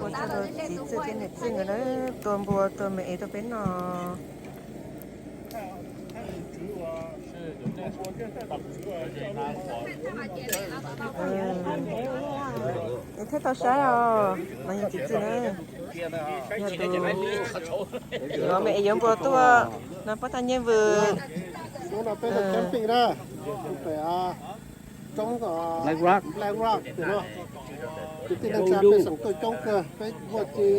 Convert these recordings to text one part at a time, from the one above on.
Ua tsaug rau txiv Txwj thiab niam Txwj nkawd na, tua npua tua me es rau peb noj. Es thiaj tau saib os, no yog txiv Txwj na, yog tus yuav me es yuav npua tuaj no, pab thaj nyeej vwm. Tus tij neej tsa peb xeem tuaj coob kawg, peb muaj ci,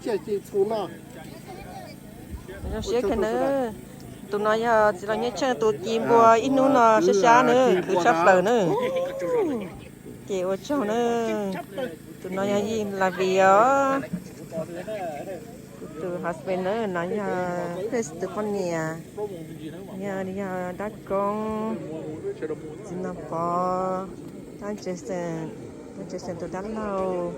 tsiaj ci txhu noj. Zoo siab kawg nawb. Tus no yog txiv laus Nyiaj Tsheej tus ci npua ib hnub no sab sab nawb, khwv tshaj plaws nawb. Ces ua tsaug nawb. Tus no yog Yij Lavis os. Kuv tus husband nawb, no yog Chris tus poj niam, yog, yog dab koob, txiv Nom Pov, dab Jason, dab Jason tus dab laug.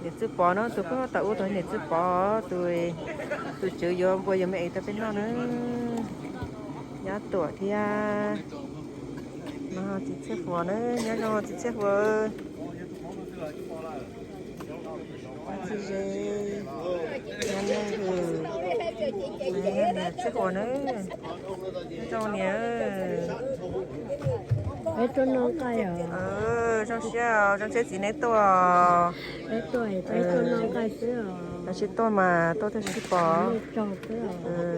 Niam Txwj Pov no tus pab tau ua tus niam Txwj Pov tus, tus tswv yuav npua yuav me es rau peb noj na. Nyab Tuam thiab. No txiv Txhiaj Huas na, nyob zoo txiv Txhiaj Huas. Txiv Ze, nyab Neej Hwm, niam Txhiaj Huas na. Nyob zoo niam. Zoo siab, zoo siab txiv neb tuaj. Los sib tuaj mas tuaj thiaj sib pom.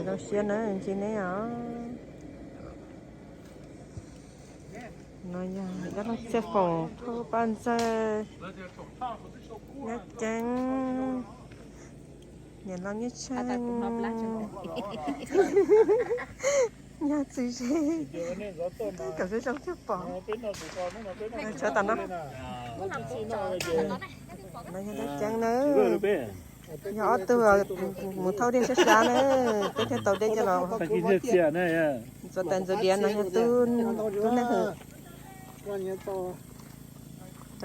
Zoo siab na, ntsib neb os. No yog dab laug Txhiaj Foom, phauj Paj Ntxawg, Nyab Ceeb, niam laus Nyiaj Tsheej, yog Txwj Ze, kom zoo zoo thiaj pom. Tshuav tom no. No yog Dab Ceeb na, yog ob tug mus thauj dej sab sab na, peb thiaj tau dej coj los. Ntxuav tais ntxuav diav no yog tub, tub Neej Hwm. Rov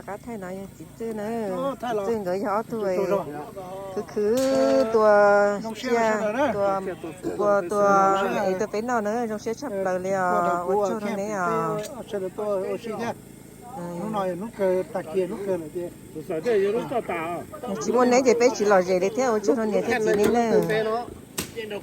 qab thaij no yog txiv Txwj na, txiv Txwj nkawd yog ob tug khwv khwv tua tsiaj, tua npua tua me es tuaj peb noj na, zoo siab tshaj plaws li os, ua tsaug rau neb os. Yog tsis muaj neb ces peb tsis lom zem li thiab, ua tsaug rau niam thiab txiv neb nawb. Ces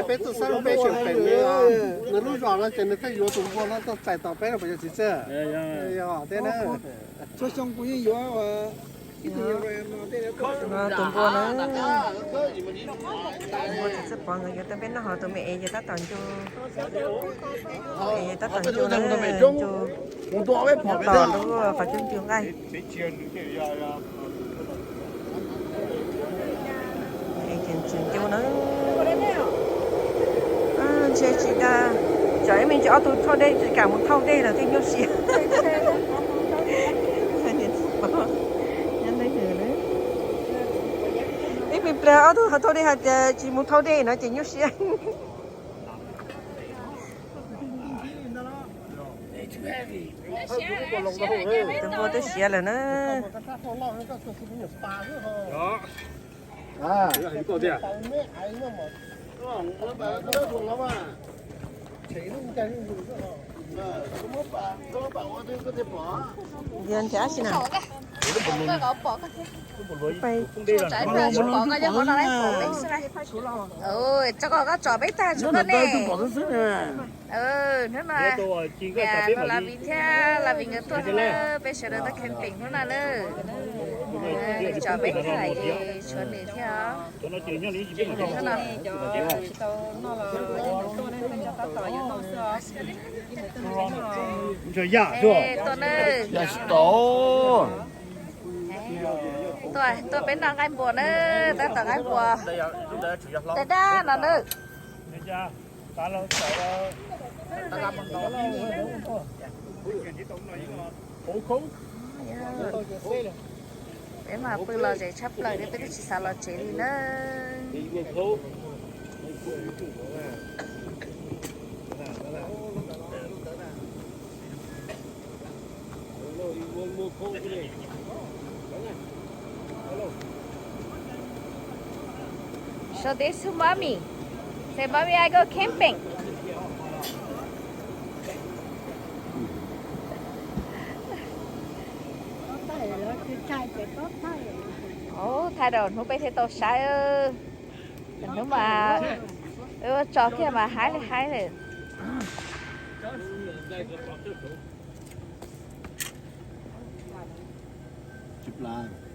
peb tuaj xab lub npe xeem Peem li, nws lub zos no ces nws thiaj yuav tus npua no tuaj txais tos peb no puas yog txiv Txwj? Yog thiab na. Txhua xyoo kuv yeej yuav ib tug tus npua na. Tus npua txiv Txwj Pov nkawd yuav tuaj peb noj, ho tus me es yog tab tom ncu, es yog tab tom ncu na, ncu tos lub qhov cub ncu nqaij. Tseem ncu na. Ntshe tsis dag, tsam ib me ntsis ob tug thauj dej tsis kam mus thauj dej lawm thiaj nyuaj siab. Ib me pliag ob tug thauj dej hais tias tsis mus thauj dej no ces nyuaj siab. Tus npua twb siav lawm na. Ntiav nrhiav dab tsi na? Tso koj tsom peb tag tsuav koj ne. Hnub no Lavim thiab Lavim nkawd tuaj thiab na, peb sawv daws tuaj camping hnub no na. Tsom peb tag es tshuav nws thiab os. Tuaj na. Tuaj, tuaj peb noj nqaij npua na, tab tom nqaij npua. Dab dab no na. Peb mas pw los zem tshaj plaws thiab, peb twb tsis xav los tsev li na. So this is mommy. Say, mommy, I go camping. Ov, thaij rau hnub peb thiaj tau saib. Hnub mas ua tso kiag mas haib li haib lawm. Tsis plam.